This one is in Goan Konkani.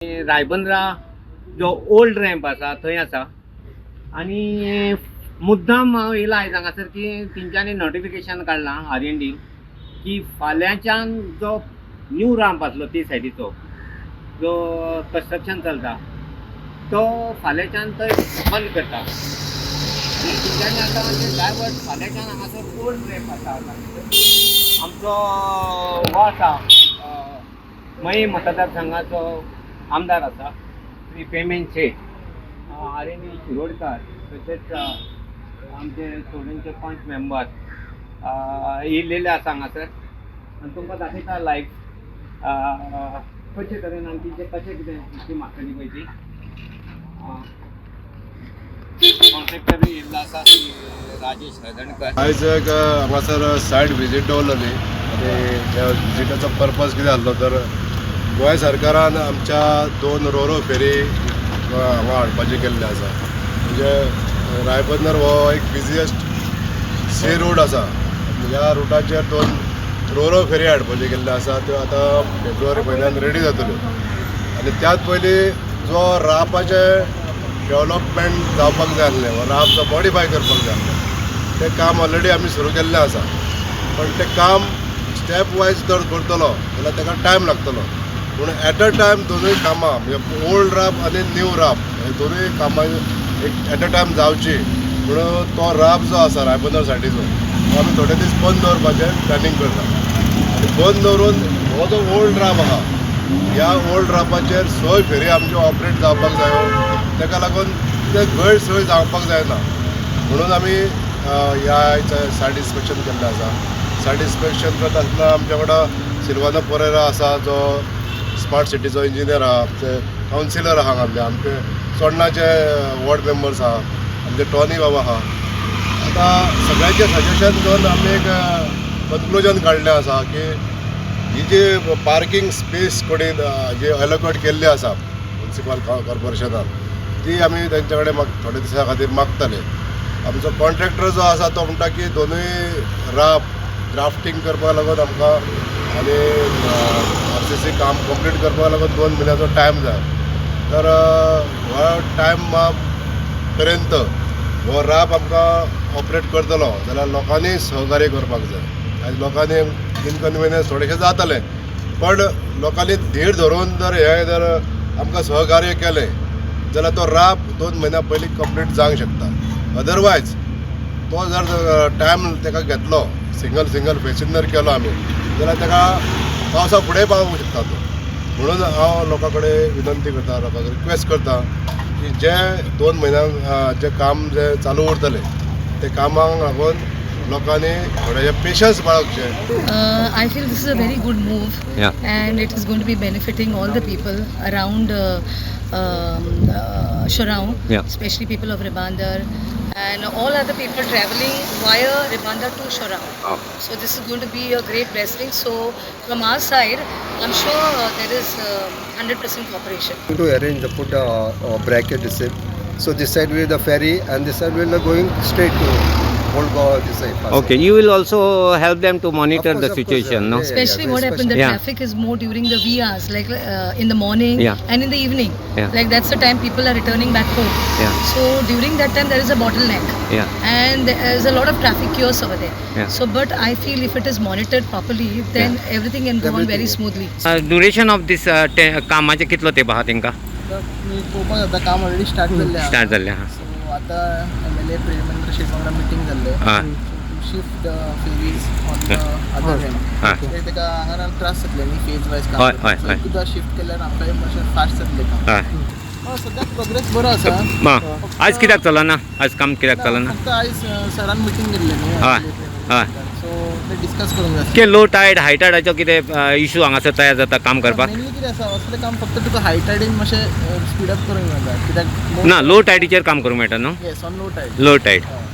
रायबंदरा जो ओल्ड रॅम्प आसा थंय आसा आनी मुद्दाम हांव येयला आयज हांगासर की तेंच्यांनी नोटिफिकेशन काडलां आर एन डी की फाल्यांच्यान जो न्यू राम्प आसलो ते सायडीचो जो कन्स्ट्रक्शन चलता तो फाल्यांच्यान थंय बंद करता आनी तेंच्यांनी आतां म्हणजे डायवर्ट फाल्यांच्यान हांगासर ओल्ड रॅम्प आसा आमचो हो आसा मये मतदारसंघाचो आमदार आसा श्री पेमेन शेट, आर एन ई शिरोडकार, तशेंच आमचे चोडणचे पंच मेंबर येयल्लेले आसा हांगासर आनी तुमकां दाखयता लायव्ह कशे तरेन आनी तेंचे कशें कितें सिस्टीम आसतली पळय ती. कॉन्ट्रॅक्टरूय येयल्लो आसा श्री राजेश हळदणकर. आयज एक हांगासर सायट विजीट दवरलेली आनी ह्या विजिटाचो पर्पज कितें आसलो तर गोंय सरकारान आमच्या दोन रोरो फेरी हांगा हाडपाची केल्ले आसा. म्हणजे रायबंदर हो एक बिजिएस्ट सी रूट आसा. ह्या रुटाचेर दोन रोरो फेरी हाडपाची केल्ले आसा. त्यो आतां फेब्रुवारी म्हयन्यान रेडी जातल्यो आनी त्याच पयलीं जो रापाचें डेवलपमेंट जावपाक जाय आसलें वा राप जो मॉडिफाय करपाक जाय आसलें तें काम ऑलरेडी आमी सुरू केल्लें आसा. पण तें काम स्टेप वायज जर करतलो जाल्यार ताका टायम लागतलो, पूण एट अ टायम दोनूय कामां म्हणजे ओल्ड राप आनी न्यू राप हे दोनूय कामां एक एट अ टायम जावची म्हणून तो राप जो आसा रायबंदर सायडीचो तो आमी थोडे दीस बंद दवरपाचें प्लॅनिंग करता आनी बंद दवरून हो जो ओल्ड राप आहा ह्या ओल्ड रापाचेर सय फेरी आमच्यो ऑपरेट जावपाक जायो. ताका लागून ते गैरसोय जावपाक जायना म्हणून आमी ह्या आयज सायट इन्स्पेक्शन केल्लें आसा. सायट इन्स्पेक्शन करता आसतना आमच्या वांगडा सिल्वानो परेरा आसा जो स्मार्ट सिटीचो इंजिनियर आहा, आमचे कावन्सिलर आहा, हांगासरले आमचे चोडणाचे वॉर्ड मेंबर्स आहा, आमचे टॉनी बाबा आहा. आतां सगळ्यांचें सजेशन घेवन आमी एक कन्क्लुजन काडलें आसा की ही जी पार्किंग स्पेस कडेन जी एलोकेट केल्ली आसा म्युनिसिपल कॉर्पोरेशनान ती आमी तेंच्या कडेन थोड्या दिसां खातीर मागतले. आमचो कॉन्ट्रॅक्टर जो आसा तो म्हणटा की दोनूय राप ड्राफ्टींग करपाक लागून आमकां आनी आरसीसी काम कंप्लीट करपाक लागून 2 म्हयन्याचो टायम जाय. तर हो टायम पर्यंत हो राप आमकां ऑपरेट करतलो जाल्यार लोकांनी सहकार्य करपाक जाय. आनी लोकांनी इनकन्विनियन्स थोडेशें जातलें पण लोकांनी धीर धरून जर हें जर आमकां सहकार्य केलें जाल्यार तो राप 2 म्हयन्या पयलीं कंप्लीट जावंक शकता. अदरवायज तो जर टायम ताका घेतलो, सिंगल सिंगल फेसीन जर केलो आमी जाल्यार ताका पावसा फुडें पावूंक शकता तो. म्हणून हांव लोकां कडेन विनंती करता, लोकां कडेन रिक्वेस्ट करता की जे 2 म्हयन्यांक जें काम जें चालू उरतलें ते कामाक लागून लोकांनी थोडेशें patience बाळगचें. I feel this is a very good move, and it is going to be benefiting all the people around Chorao, especially people of Ribandar and all other people traveling via Ribandar to Chorao. So this is going to be a great blessing. So from our side, I'm sure there is 100% cooperation. To arrange the put a bracket receipt. So this side will the ferry and this side will going straight to Old Goa this side. Passing. Okay, you will also help them to monitor Of course, the of course, situation, yeah, no? yeah. Especially what happened, the traffic is more during the wee hours, like in the morning and in the evening. Like that's the time people are returning back home. So during that time there is a bottleneck and there is a lot of traffic chaos over there. So but I feel if it is monitored properly, then everything can go on very Everything, yeah. smoothly. Duration of this कामाचें कितलो तेंप आहा तेंकां? आतां पळोवपाक जाता, काम ऑलरेडी स्टार्ट जाल्लें आहा. स्टार्ट जाल्लें आहा. सो आतां एमएलए प्रेमेंद्र शेट वांगडा मिटींग जाल्लें to shift the ferries on the other end. कित्याक तेका हांगा त्रास जातले न्ही फेज वायज काम. सो एकदां शिफ्ट केल्यार आमकांय मातशें फास्ट जातलें काम. हय, सद्याक प्रोग्रेस बरो आसा. आयज कित्याक चलना? आयज काम कित्याक चलना? फक्त आयज सरान मिटींग केल्लें न्ही, हय. सो ते डिस्कस करूंक जाय. कितें लो टायड हाय टायडाचो कितें इशू हांगासर तयार जाता काम करपाक? मेनली कितें आसा, असलें काम फक्त तुका हाय टायडीन मातशें स्पीड अप करूंक मेळटा कित्याक ना, लो टायडीचेर काम करूंक मेळटा न्हू? Yes, on low tide. Low tide. हय.